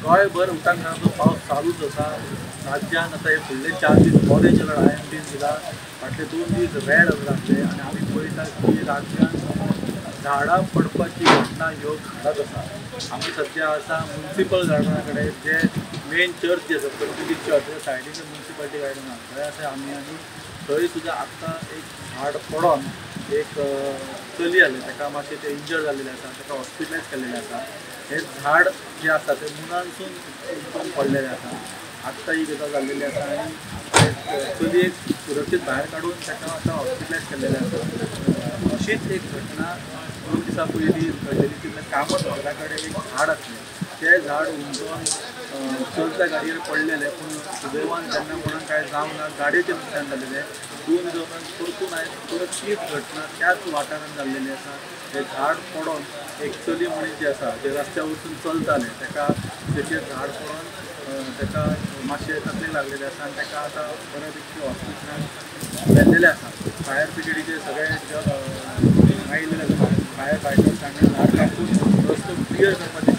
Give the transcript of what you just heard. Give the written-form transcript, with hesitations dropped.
गोंयभर उदकाचो पावस चालूच आसा. राज्यान आतां हे फुडले 4 दीस ऑरेंज अलर्ट IMDन दिला. फाटले 2 दीस रेड अलर्ट आसले आनी आमी पळयता की राज्यान झाडां पडपाची घटना ह्यो घडत आसा. आमी सद्या आसा मुन्सिपल गार्डना कडेन, जे मेन चर्च जे आसा पोर्तुगीज चर्च त्या सायडीन मुन्सिपालिटी गार्डन आसा थंय आसा आमी. आनी थंय सुद्दां आत्तां एक झाड पडोन एक चली आसलें, ताका मातशें तें इंजर्ड जाल्लें आसा, ताका हॉस्पिटलायज केल्लें आसा. हें झाड जें आसा तें मुनानसून एकदम पडलेलें आसा. आत्तां ही गजाल जाल्लेली आसा आनी चलयेक सुरक्षीत भायर काडून ताका आतां हॉस्पिटलायज केल्लेलें आसा. अशीच एक घटना 2 दिसां पयलीं घडलेली. तितलें कामत हॉटेला कडेन एक झाड आसलें, तें झाड उमजोन चलत्या गाडयेर पडलेलें, पूण सुदैवान तेन्ना कोणाक कांय जावंक ना, गाडयेचें नुकसान जालेलें. 2 दिसां उपरांत परतून आयज परत तीच घटना त्याच वाठारांत जाल्लेली आसा. हें झाड पडोन एक चली मनीस जें आसा जें रस्त्या वचून चलतालें ताका तेचेर झाड पडोन ताका मातशें तकलेक लागलेलें आसा आनी ताका आतां बऱ्यापैकी हॉस्पिटलान व्हेल्लेलें आसा. फायर ब्रिगेडीचे सगळे आयिल्ले आसा फायर फायटर्स, तांणी झाड कापून रस्तो क्लियर करपाचें